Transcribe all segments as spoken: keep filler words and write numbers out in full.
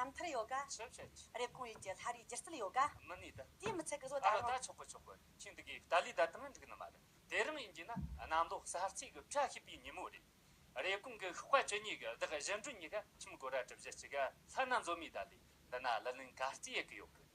རྣམ་ཐར་ཡོད་ག་ཆི་ཆི་ཆི། རེབ་གོང་ཡུལ་གྱི་ལྷ་རིའི་སྒྱུ་རྩལ་ཡོད་ག་མིན་ནི་ད། དེ་མི་ཚད་གི་བཟོ་ཨ་ད་རུང་། ད་ཆོག་གི་ཆོག་གི། ཁྱེད་འདི་གའི་ཏཱ་ལའི་ད་དང་འགྲིག་ནི་མ་རེད། དེ་རིང་ཡིན་གྱི་ན་གནམ་ལོ་གསར་ཚེས་ཀྱི་བཀྲ་ཤིས་པའི་ཉིན་མོ་རེད། རེབ་གོང་གི་ཤོག་པ་བཅུ་གཉིས་ཀྱི་བདག་གཞུ་འབྲུ་གཉིས་ཀ་ཁྱིམ་སྒོ་ར་གྲུ་བཞི་གཅིག་ག་ལྷ་ན་མཛོ་མོའི་ད་ལས་འདི་ན་ཀླུ་ལེན་གར་རྩེ་ཡེ་གི་ཡོད་གི།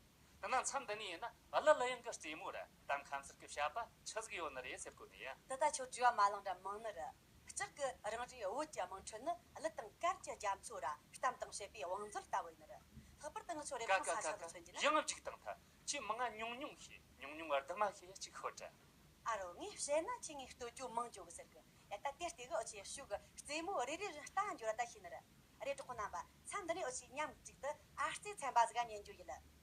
འདི་ན་མཚམས་འདི་ནས་ཡིན་ན་ཀླུ་ལི་ཡང་གི་རྩེ་མོ་ར་ད་ཁམས་ཚུར་གི་བཤད་པ་ཆི་ཟིག་ཡོད་ནི་རེད་ཟེར་གོ་ནི་ཡ། འདི་ད་ཁྱོད་དྲི་བ་མ་ལངས་ར་མང་ནི་རེད། ལྕགས་ཀྱི་རང་རེའི་བོད་ཀྱི་དམངས་ཁྲོད་ནི་གླུ་དང་གར་གྱི་རྒྱ་མཚོ་ར་གཏམ་དང་བཤད་པའི་བང་མཛོད་ལྟ་བུ་ཡིན་ནི་རེད། ལྷག་པར་དུ་ང་ཚོ་རེབ་ཀ་གོང་ཀ་ས་ཆ་ཀ་ལ་ཀ་མཚོན་གྱི་ན། ཡང་གཅིག་དང་ཐ་ཁྱེད་མི་ང་ཉུང་ཉུང་ཤེས། ཉུང་ཉུང་བར་དུ་མ་ཤེས་ཡ་གཅིག་ཤོད་དྲ། ཨ་རོ། ངས་བཤད་ན་ཁྱེད་ངའི་སྟོད་རྒྱུ་མང་རྒྱུ་གི་ཟེར་གི། ཡ་ད་དེ་ལྟས་གི་འུ་ཆེ་ཤུག་གི་རྩེ་མོ་རེ་རེ་རེ་ལྟ་འགྱུར་བ་ད་ཤེས་ནི་རེད། རེད། གྲོགས་པོ་རྣམ་པ། མཚམས་འདི་ནས་འུ་ཆེ་མཉམ་གཅིག་ཏུ་ཨ་རྩེ་ཚན་པ་ཟིག་ག་ཉན་རྒྱུ་ཡིན།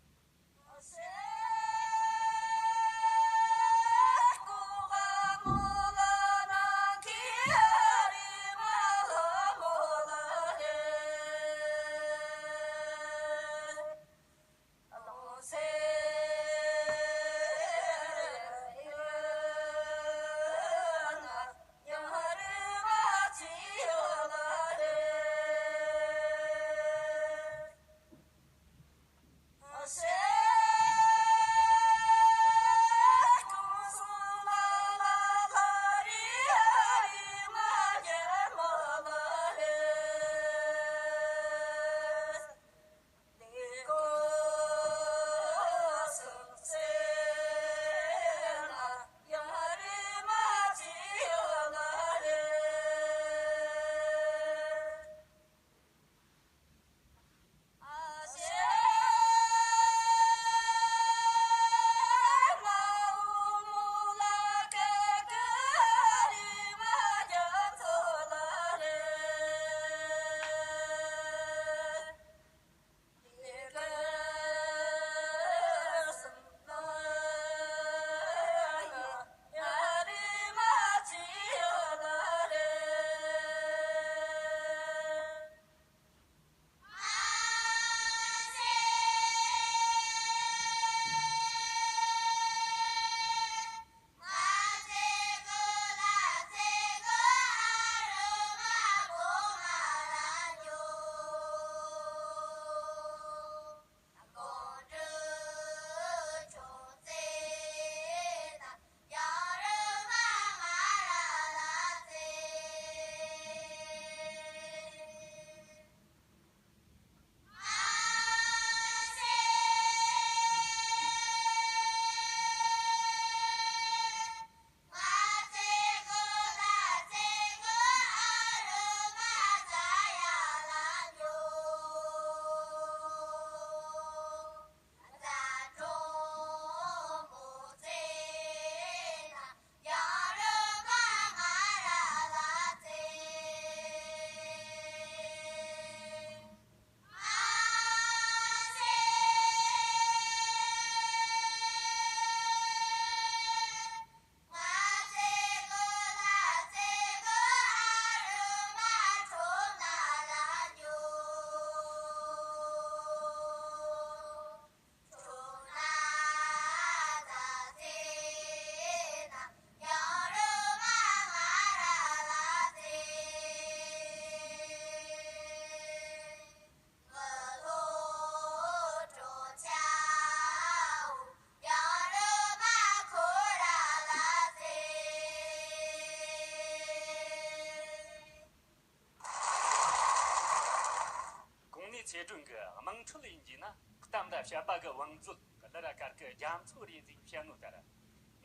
གོང་ནས་ཚེ་སྒྲོན་གྱི་དམངས་ཁྲོད་ཡིན་གྱི་ན་གཏམ་དང་བཤད་པ་གི་བང་མཛོད་གླུ་ར་གར་གྱི་རྒྱ་མཚོ་རེད་ཟེར་བཤད་ནོ་ལྟར།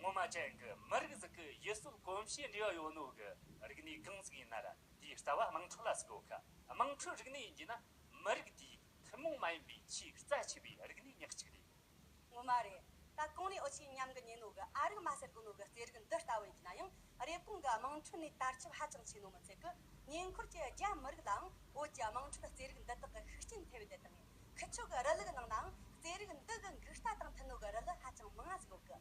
ངོ་མ་ཅན་གྱི་མི་རིགས་ཟིག་གི་ཡུལ་སྲོལ་གོམས་གཤིས་འབྲེལ་བ་ཡོད་ནོ་གི་རིག་གནས་གང་ཟིག་ཡིན་ན་ར་དེའི་རྩ་བ་དམངས་ཁྲོད་ལ་ཟིག་ཡོད་ཁ། དམངས་ཁྲོད་རིག་གནས་ཡིན་གྱི་ན་མི་རིགས་དེའི་ཐུན་མོང་མ་ཡིན་པའི་ཆེས་རྩ་ཆེ་བའི་རིག་གནས་ཉག་གཅིག་རེད། ངོ་མ་རེད། ད་གོང་ནས་འུ་ཆོས་མཉམ་གི་ཉན་ནོ་གི་ཨ་རིག་མ་ཟེར་གོ་ནོ་གི་རྩེད་རིགས་འདི་ལྟ་བུ་ཡིན་གྱི་ན་ཡང་རེབ་གོང་གི་དམངས་ཁྲོད་ནས་དར་ཁྱབ་ཧ་ཅང་ཆེ་ནོ་མི་ཚད་གི། ཉེ་འཁོར་གྱི་རྒྱ་མི་རིགས་ལའང་བོད་ཀྱི་དམངས་ཁྲོད་རྩེད་རིགས་འདི་དག་གི་ཤུགས་རྐྱེན་ཐེབས་ཏེ་དང་ཁི་ཆོ་གི་རུ་ལུགས་ནང་ནའང་རྩེད་རིགས་འདི་གི་འགུག་རྟ་དང་མཐུན་ནོ་གི་རུ་ལུགས་ཧ་ཅང་མང་ང་ཟིག་ཡོད་གི།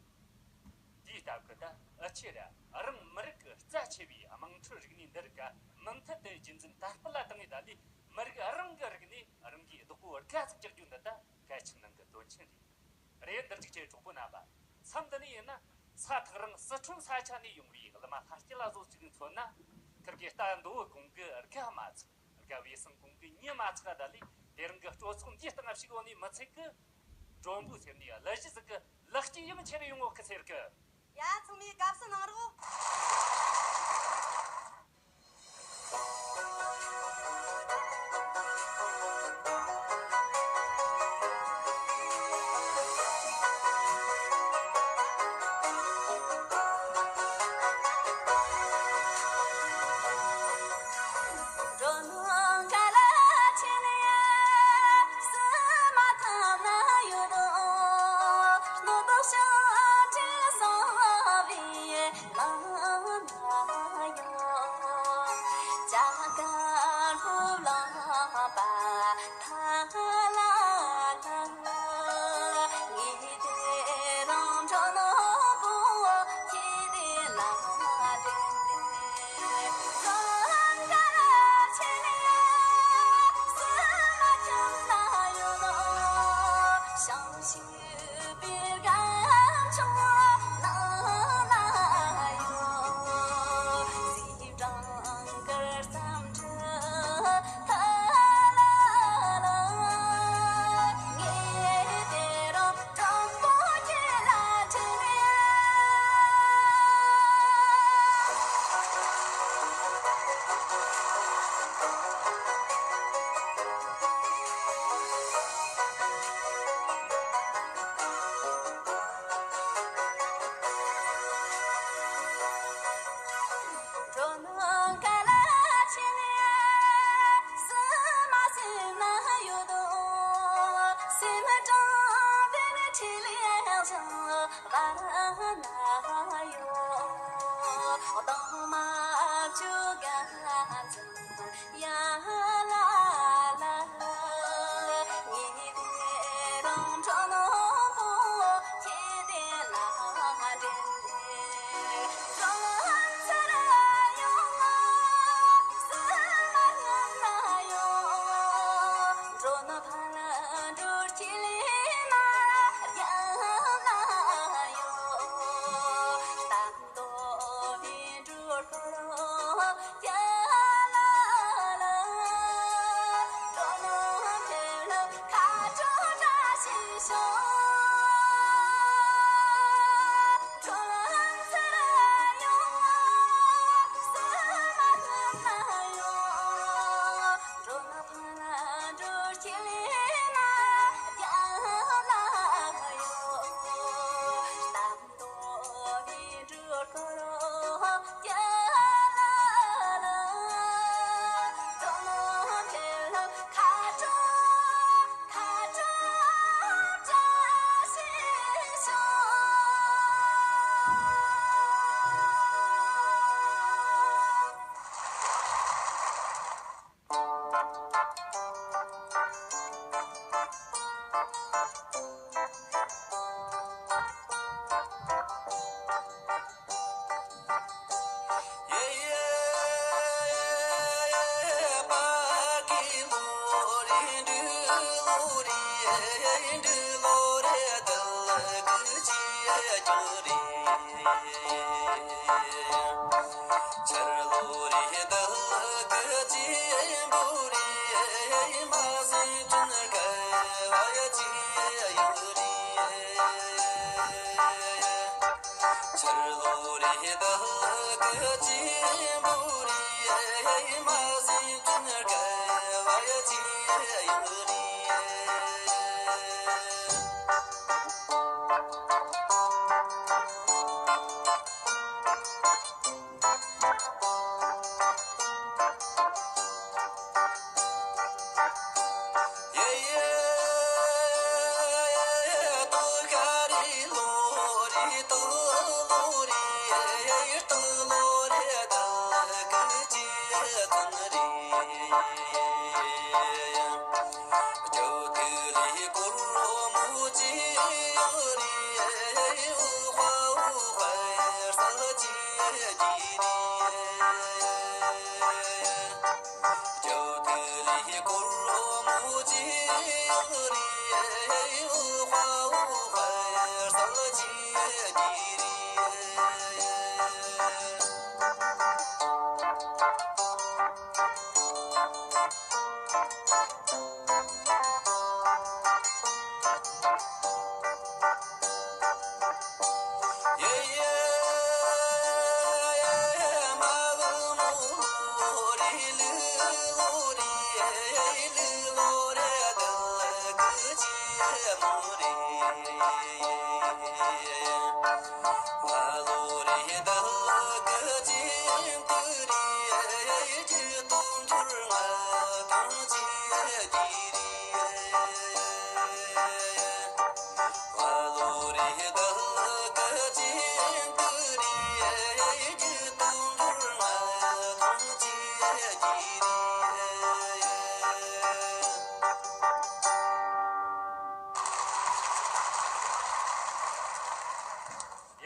དེའི་སྟབས་ཀྱིས་ད་འུ་ཆོས་ར་རང་མི་རིགས་ཀྱི་རྩ་ཆེ་བའི་དམངས་ཁྲོད་རིག་གནས་འདི་རིགས་ཀ་མུ་མཐུད་དུ་རྒྱུན་འཛིན་དར་སྤེལ་ལ་བཏང་ངེས་ད་ལས་མི་རིགས་རང་གི་རིག་གནས་རང་གིས་བདག་པོ་དགའ་ཚིག་རྒྱག་རྒྱུ་འདི་ད་གལ་ཆེན་ནང་གི་དོན་ཆེན་རེད། རེད། འདིར་ཅིག་ཁྱེད་གྲོགས་པོ་རྣམ་པ། མཚམས་འདི་ནས་ཡིན་ན་ས་ཐག་རིང་སི་ཁྲོན་ས་ཆ་ནས་ཡོང་བའི་གླུ་མ་ལྷ་སྐྱིད་ལ་བཟོ་ཅིག་མཚོན་ན། ཁིར་གི་རྟ་འདོ་བའི་གོང་གི་དགའ་མ་ཚིག་དགའ་བའི་སང་གོང་གི་ཉི་མ་ཚིག་ད་ལས་ དེ་རིང་གི་སྤྲོ་ཚོགས་འདིའི་སྟེང་ཞུགས་ཡོང་ནས་མི་ཚད་གི་མགྲོན་པོ་ཟེར་ནས་གླུ་གཞས་ཟིག་གི་ལེགས་སྐྱེས་ཡང་ཁྱེར་ཡོང་ངོ་གི་ཟེར་གི། ཡ། ཚང་མས་དགའ་བསུ་གནང་རོགས།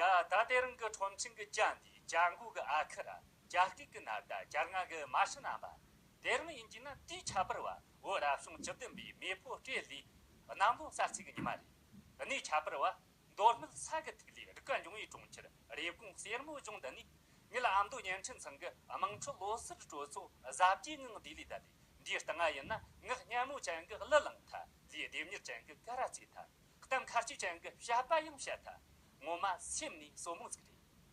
ཡ། ད་དེ་རིང་གི་ཁྲོམ་ཆེན་གྱི་ཇ་འདི་ཇ་མགོ་གི་ཨ་ཁུ་ར། ཇ་སྐད་ཀྱི་ནད་ད་ཇ་རྔ་གི་མ་ཧྲི་རྣམ་པ། དེ་རིང་ཡིན་གྱི་ན་དེའི་ཁྱད་པར་བ་བོད་རབ་བྱུང་བཅུ་བདུན་པའི་མེ་ཕོ་སྤྲེལ་ལོའི་གནམ་ལོ་གསར་ཚེས་ཀྱི་ཉི་མ་རེད། གནས་ཁྱད་པར་བ་མདོ་སྨད་ས་གི་ཐིག་ལེ་རིག་པ་འབྱུང་བའི་གྲོང་ཁྱེར་རེབ་གོང་གསེར་མོ་ལྗོངས་འདི་ནས། ངེད་ཨ་མདོ་བརྙན་འཕྲིན་ཚང་གི་དམངས་ཁྲོད་ལོ་གསར་སྤྲོ་ཚོགས་གཟབ་རྒྱས་ངང་བདེ་ལེགས་བསྡད་དེ། འདིའི་སྟེང་ང་ཡིན་ན་ངག་སྙན་མོ་ཅན་གྱི་གླུ་བླངས་ཐལ། ལུས་ལྡེམ་མྱུར་ཅན་གྱི་ཀ་ར་རྩེས་ཐལ། གཏམ་ཁ་ལྕེ་ཅན་གྱི་བཤད་པ་ཡང་བཤད་ཐལ། ངོ་མ་སེམས་ནས་སོར་མོ་ཟིག་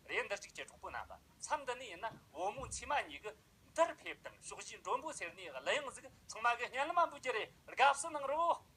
རེད། རེད། འདི་རིགས་ཀྱི་གྲོགས་པོ་རྣམ་པ། མཚམས་འདི་ནས་ཡིན་ན་བུ་མོ་མཚེ་མ་གཉིས་ཀྱི་འདིར་ཕེབས་དང་ཕྱོགས་བཞིའི་མགྲོན་པོ་ཟེར་ནས་གླུ་དབྱངས་ཟིག་ཚང་མ་གི་སྙན་ལམ་འབུལ་རྒྱུ་རེད། དགའ་བསུ་གནང་རོགས།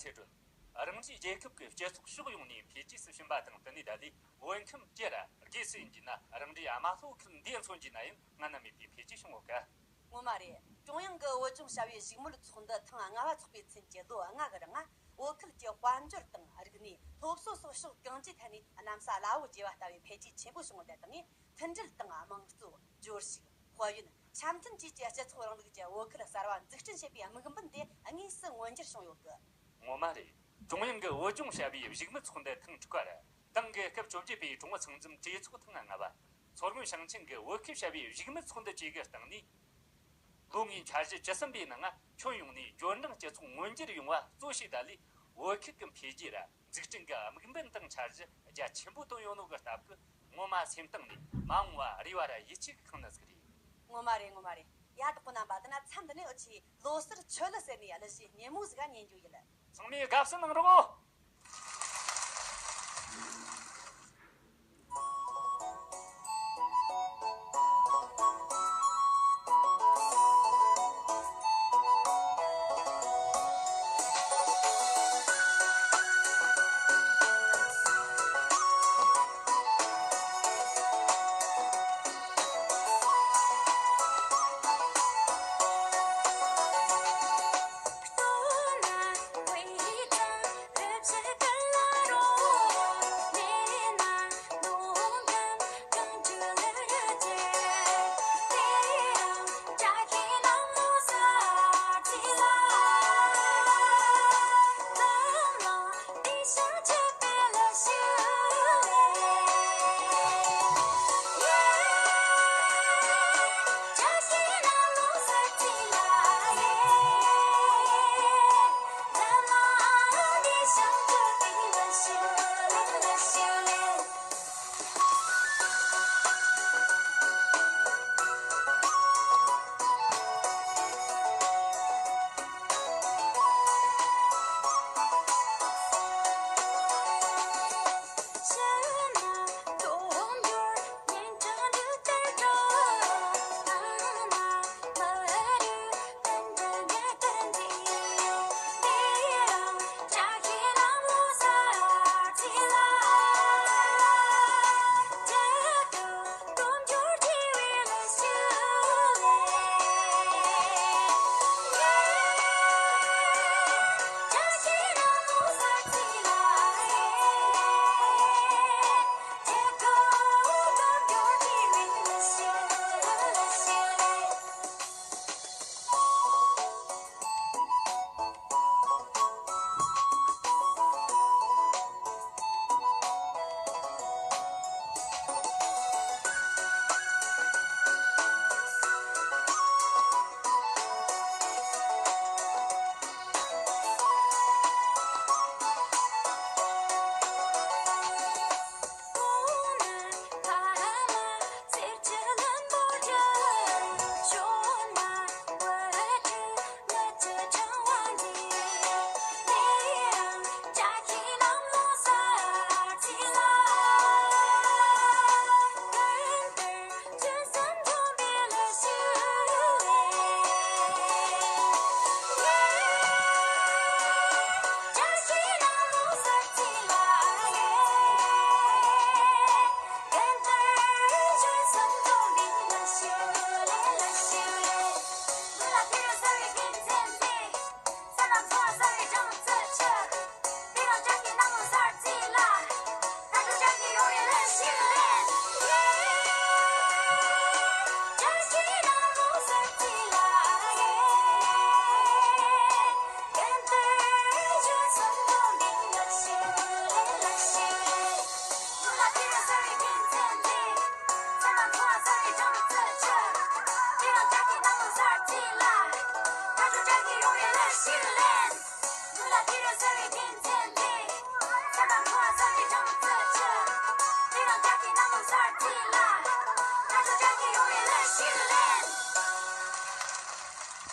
ཚེ་སྒྲོན། རང་རེའི་རྒྱལ་ཁབ་ཀྱི་སྤྱི་ཚོགས་ཕྱོགས་ཡོངས་ནས་འཕེལ་རྒྱས་སུ་ཕྱིན་པ་དང་བསྟུན་ནས། ད་ལོའི་བོད་ཁམས་སྤྱིར་དགེ་སུ་ཡིན་གྱི་ན། རང་རེའི་རྨ་ལྷོ་ཁུལ་འདིར་མཚོན་གྱི་ན་ཡང་སྔ་ན་མེད་པའི་འཕེལ་རྒྱས་བྱུང་ཡོད་ཀ། ངོ་མ་རེད། ཀྲུང་དབྱང་གི་བོད་ལྗོངས་བྱ་བའི་བཞུགས་མོལ་ཚོགས་འདུ་ཐེངས་ལྔ་པ་འཚོགས་པའི་ཚུན་གྱི་ལོ་ལྔ་གི་རིང་། བོད་ཁུལ་གྱི་དཔལ་འབྱོར་དང་རིག་གནས། སློབ་གསོ་སོགས་ཕྱོགས་གང་ཅིའི་ཐད་ནས་གནམ་ས་བླ་འོག་བརྗེ་བ་ལྟ་བུའི་འཕེལ་རྒྱས་ཆེན་པོ་བྱུང་བ་དེ་དག་ནི། མཐུན་སྒྲིལ་དང་། དམངས་གཙོ། སྦྱོར་ཕྱུག། དཔལ་ཡོན། འཆམ་མཐུན་བཅས་ཀྱི་སྤྱི་ཚོགས་རིང་ལུགས་ཀྱི་བོད་ཁུལ་གསར་བ་འཛུགས་སྐྲུན་བྱེད་པའི་དམིགས་འབེན་དེ་དངོས་སུ་མངོན་འགྱུར་བྱུང་ཡོད་གི། ངོ་མ་རེད། ཀྲུང་དབྱང་གི་བོད་ལྗོངས་བྱ་བའི་བཞུགས་མོལ་ཚོགས་འདུ་ཐེངས་དྲུག་པར། ཏང་གི་སྐབས་བཅོ་བརྒྱད་པའི་ཀྲུང་ཨུ་ཚང་འཛོམས་གྲོས་ཚོགས་ཐེངས་ལྔ་པ། མཚོ་སྔོན་ཞིང་ཆེན་གྱི་བོད་ཁུལ་བྱ་བའི་བཞུགས་མོལ་ཚོགས་འདུ་བཅས་ཀྱི་སྟེང་ནས། ལོ་ལྔའི་འཆར་གཞི་བཅུ་གསུམ་པའི་ནང་། ཁྱོན་ཡོངས་ནས་འབྱོར་འབྲིང་སྤྱི་ཚོགས་མངོན་འགྱུར་ཡོང་བ་གཙོ་བྱས། ད་ལོའི་བོད་ཁུལ་གྱི་འཕེལ་རྒྱས་ར་འཛུགས་སྐྲུན་གྱི་དམིགས་འབེན་དང་འཆར་གཞི་རྒྱ་ཆེན་པོ་བཏོན་ཡོད་ནོ་གི་སྟབས་ཀྱིས། ངོ་མ་སེམས་གཏིང་ནས་མ་འོངས་པ་རེ་བ་ར་ཡིད་ཆེས་ཀྱིས་ཁེངས་ནི་ཟིག་རེད། ངོ་མ་རེད། ངོ་མ་རེད། ཡ། གྲོགས་པོ་རྣམ་པ། དེ་ན་མཚམས་འདི་ནས་འུ་ཆོས་ལོ་གསར་ཆོ་ལོ་ཟེར་ནས་གླུ་གཞས་སྙན་མོ་ཟིག་ག་ཉན་རྒྱུ་ཡིན། ཚང་མས་དགའ་བསུ་གནང་རོགས།